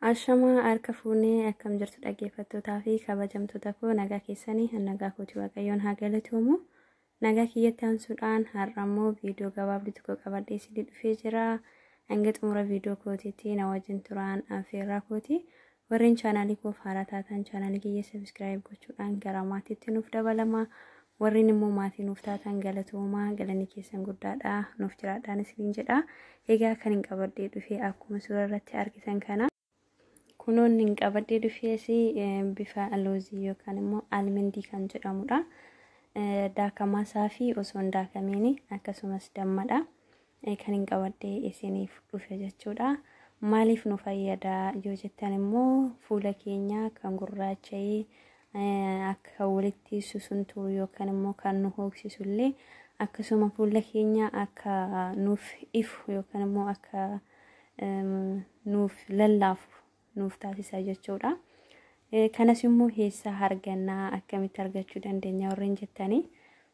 Ashamaa harka fuunee akkam jirtu dhaggeeffattootaa fi kabajamtoota koo, nagaa keessanii? Nagaa kooti, Waaqayyoon haa galatoomu. Nagaa kiyyatti aansuudhaan har'a immoo viidiyoo gabaabduu tokko qabadhee isinii dhufee jira. Hanga xumura viidiyoo kootiitti na wajjin turaan affeerraa kooti. Warreen chaanaalii koof haaraa taatan chaanaalii kiyya subscribe gochuudhaan gara maatiitti nuuf dabalama. Warreen immoo maatii nuuf taatan galatoomaa, galanni keessan guddaadha, nuuf jiraadhaan isiniin jedha. Egaa kan hin qabadhee dhufee akkuma suura irratti argitan kana. Kunoonni hin qabadhee dhufees bifa loozii yookaan immoo almendii kan jedhamudha. Daakamaa isaa fi osoo hin daakamiin akkasumas dammadha. Kan hin qabadhee isiniif dhufe jechuudha. Maaliif nu fayyada yoo jettan immoo fuula keenya kan gurraacha'ee akka walitti susunturu yookaan immoo kan nu hooksisu illee, akkasuma fuula keenya akka nuuf ifu yookaan immoo akka nuuf lallaafu nuuf taasisa jechuudha. Kanas immoo eessaa argannaa, akkamitti argachuu dandeenya warreen jettanii,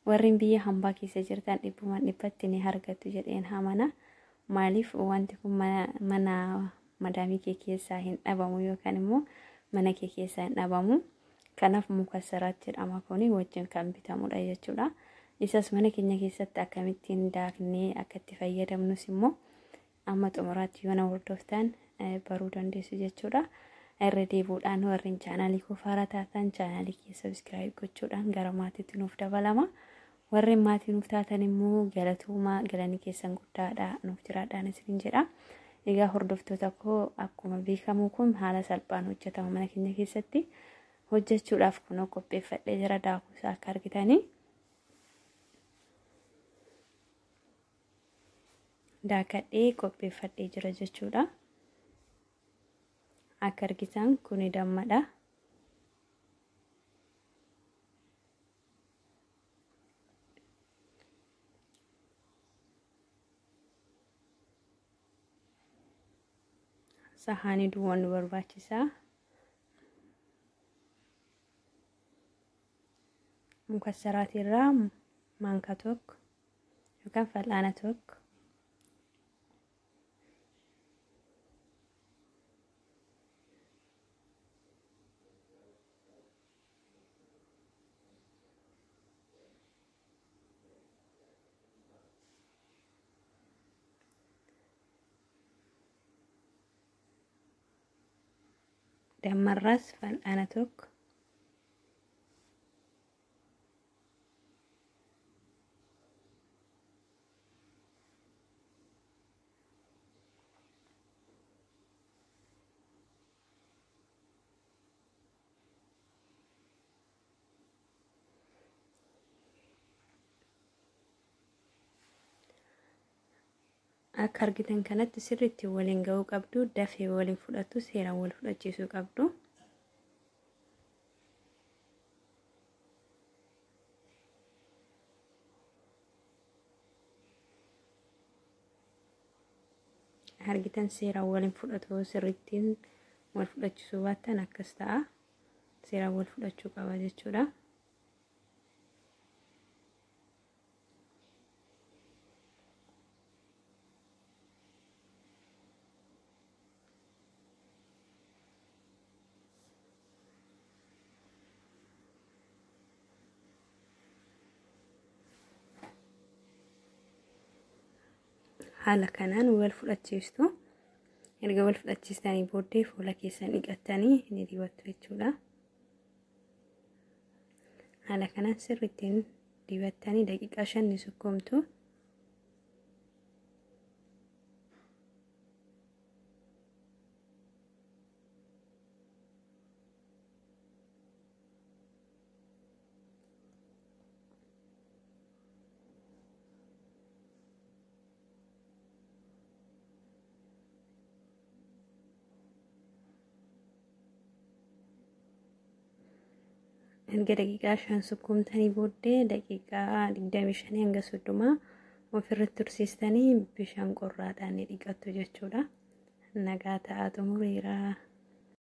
warreen biyya hambaa keessa jirtan dhibbumaan dhibbatti ni argattu jedheen amana. Maaliif wanti kun mana madaamii kee keessaa hin dhabamu yookaan immoo mana kee keessaa hin dhabamu. Kanaaf mukassaraat jedhama, kuni wajjin kan bitamudha jechuudha. Isas mana keenya keessatti akkamittiin daaknee akka itti fayyadamnus immoo amma xumuraatti yoo na hordoftan baruu dandeessu jechuudha. Irra deebuudhaan warreen chaanaalii koo haaraa taatan chaanaalii kee subscribe gochuudhaan gara maatiitti nuuf dabalama. Warreen maatii nuuf taatan immoo galatoomaa, galanni keessan guddaadha, nuuf jiraadhaan isiniin jedha. Egaa hordoftoota koo, akkuma beekamu kun haala salphaan hojjetama. Mana keenya keessatti hojjechuudhaaf kunoo qopheeffadhee jira daakuusaa akka argitanii. Daakadhee qopheeffadhee jira jechuudha. Akka argitan kuni dammadha. Sahaanii duwwaan nu barbaachisaa. Mukassaraatirraa maankaa tokko yookaan fal'aana tokko. Dammarraas fal'aana tokko. Akka argitan kanatti sirriitti waliin ga'uu qabdu, dafee waliin fudhatu, seeraan wal fudhachiisuu qabdu. Argitan, seeraan waliin fudhatu, sirriittiin wal fudhachiisuu baattan akkas ta'a. Seeraan wal fudhachuu qaba jechuudha. Haala kanaan wal fudhachiistu. Erga wal fudhachiistanii booddee fuula keessan dhiqattanii ni dibattu jechuudha. Haala kanaan sirriittiin dibattanii daqiiqaa 5 ni sukkuumtu. Erga daqiiqaa 5 sukkuumtanii booddee daqiiqaa 25 hanga 30 ofirratti tursiistanii bishaan qorraadhaan ni dhiqattu jechuudha. Nagaa ta'aa, xumureera.